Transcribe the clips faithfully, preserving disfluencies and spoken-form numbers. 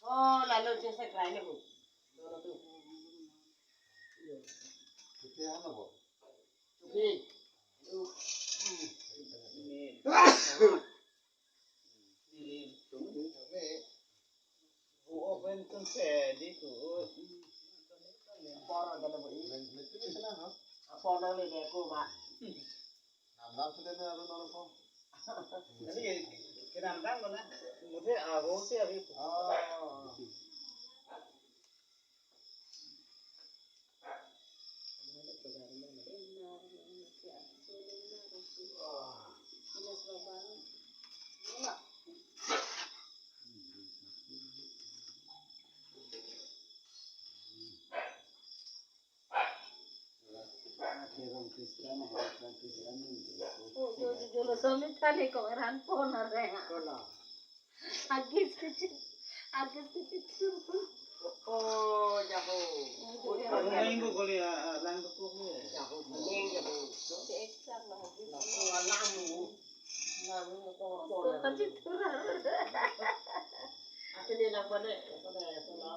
Oh, lalo chesek rai ne bu. Lalo tu. Oke, ano bo? Oke. Aduh. Ini. Ini. Bu open kan se di ku. Por ada bu ini. Por na le de ku ba. Nam nam sudah na aro nor ko. Jadi, kenang dang mana? Mujhe ago se abhi. Oh. Oh, jo, jo, jo, lo, sami thali ko ran pon areng. Kola. Agis kecil, agis kecil. Oh, jaho. Lang ko kali, ah, ah, lang ko ko. Jaho, maning jaho. Exam lah, agis. Lah, ko alam mo. Lang ko ko. Ko kecil turun. Asin ni lang mana? Mana ya, sana?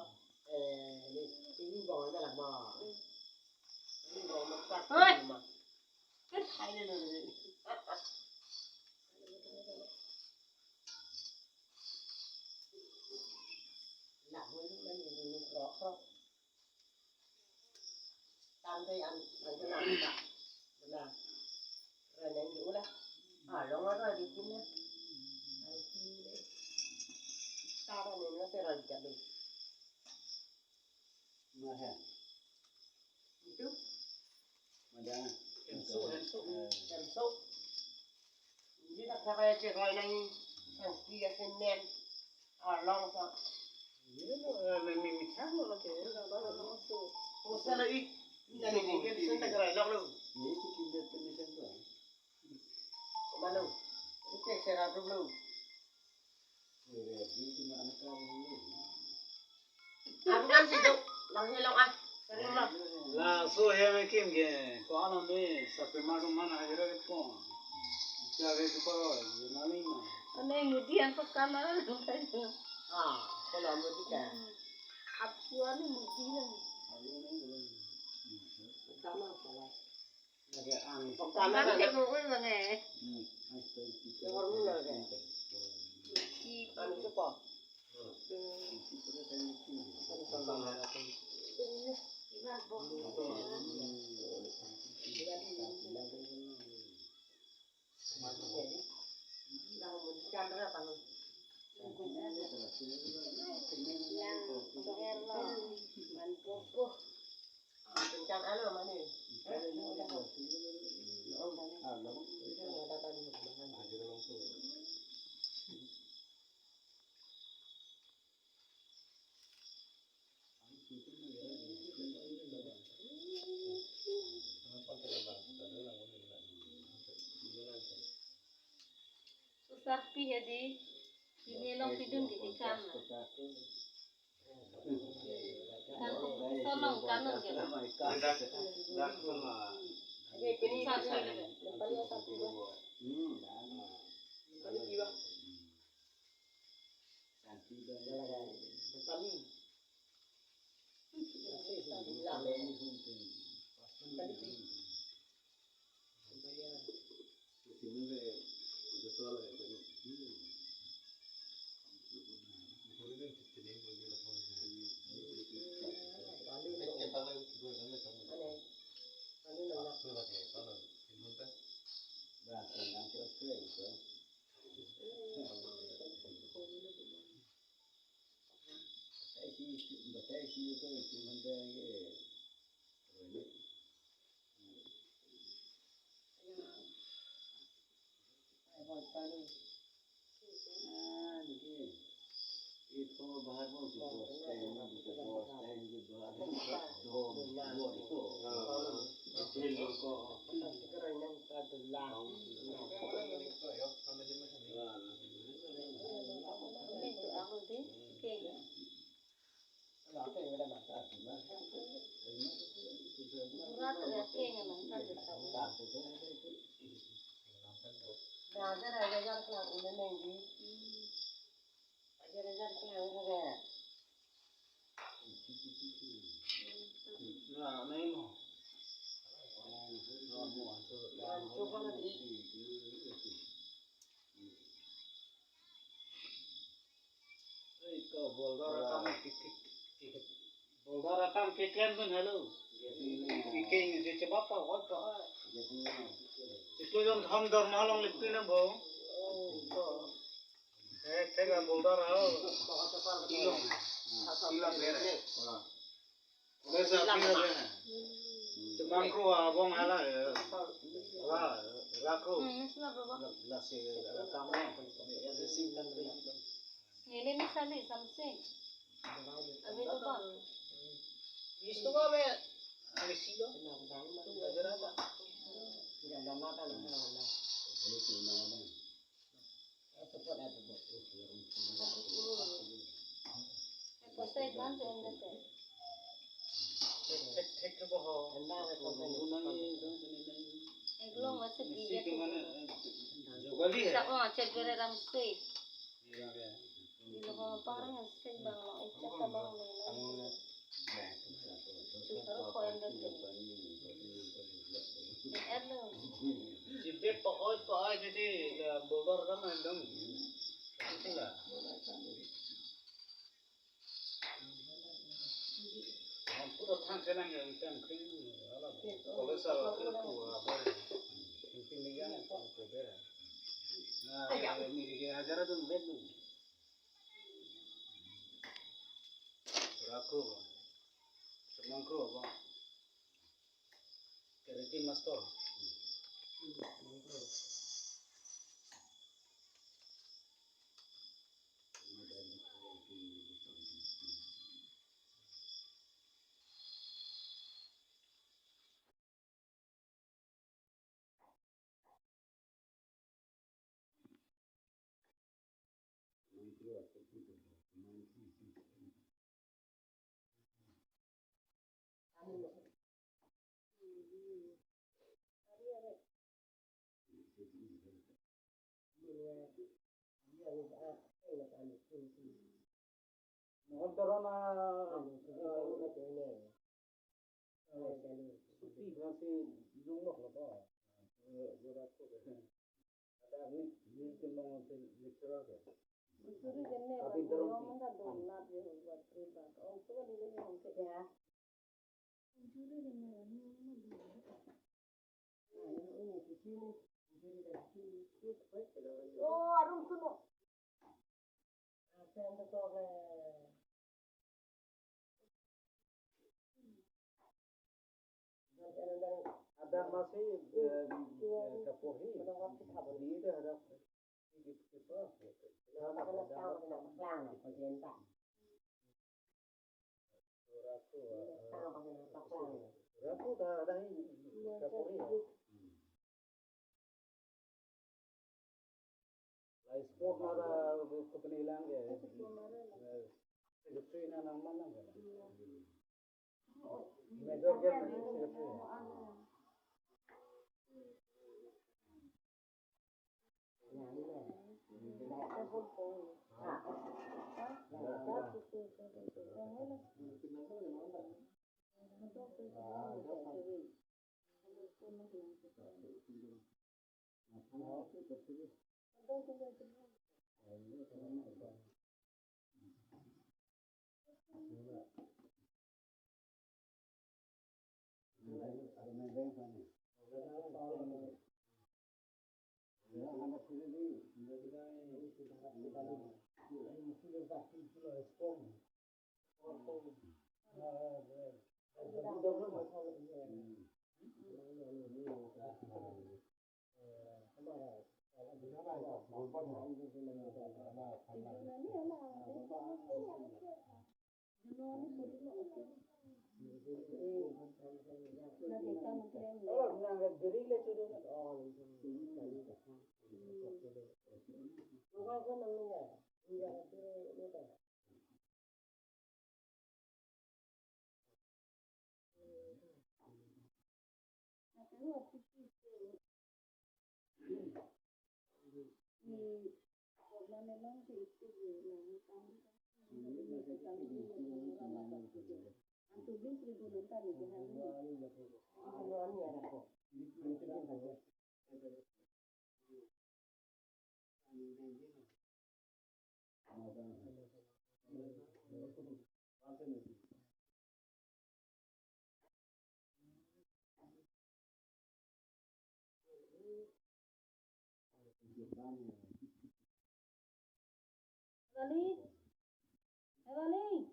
Eh, ini, ini bang ada lah, bang. Ini bang, masak. Hoi. Ini, bang. Hai, ini, ini, ini. Lah, ini, ini, ini, krok, krok. Tante an, tante nang, tak. Benar. Reneng dulu lah. Ah, long ada di sini. Nanti. Taruh ni, nanti raja dulu. Nah, ya. Itu? Ada. Hemso, hemso. Eh. Hemso. Ini tak pakai cek kau nang sangki ya semen. Along sa. Ini lo, eh, mimi mithang lo lagi. Along so. Oh, salah i. Ini ni, ini sen tak gerai lok lo. Ini si kinda temesan tu. Kemana? Ini cek serap dulu. Aru kan situ, lang helong ah, sering lo. Laso hem akim ke, ko ano ni, sape marum mana aja ke ko. Jaga ke ko, nali ma. Ane mudi an pakana. Ah, kalau mudi kan. Apsuan ni mudi lang. Ayo ni, ayo ni. Sama salah. Lagi ang. Pokoknya kan. Kan dia mau ulang eh. Hmm, ayo, ayo. Yang baru lah kan. Anu cepat. Susah pi hedi, pini long pidun di ikan na. Kan sonong kanun ke. Dak, dak sama. Ini pini satu lagi. Depan ya satu. Hmm. Ini dua. Depan ini. Boulder akam ke, ke, ke, boulder akam keklem dun helo. Ke, ke, je chebap pa, oi pa, oi. Chiklo jon tham dor malong lipin na bo. Eh, thek a boulder ho. Kilo. Kilo bere. Kore sa pina de. Chemangkro abong hala, eh. Ra, rakro. Hmm, sila baba. La, la si, la tang. Esi sing tang. Neli ni sali something. Abi lo ba. Isto ba be. Abi silo. Bajara ba. Pasai man tu anda te. Thek, thek, thek ke boho. Eklong masih bijak. Sa, oh, cek bere ram sui. Di lo ho parang sing bang lo, icha ka bang lo. Chukar ko anda te. Di elo. Jibe pa oi, pa oi, jadi la boulder kan andong. Itulah. Ampun, thang senang yang tang kring, ala, kalau salah kring ku, apa, kring kring yang ku bera. Nah, ini dia ajar tu bed tu. Rakro, semangkro, apa? Karate master. Mohon torona, eh, eh, suti masih jumlah lah, Pak. Eh, jora tu, eh, ada ni, ni kena lecturer ke? Mencuri kene, tapi dorong dorong kan dah dolat ya, buat terlibat. Oh, itu kan dulu yang ke ya. Oh, arum suno. Ada masih, eh, eh, kaporhi. Di dah ada. Raku ta ada ini, kaporhi ya. Lai sport mara company lang ya. Eh, secretary na nang mana ya? Major game secretary. Bali, eh, Bali.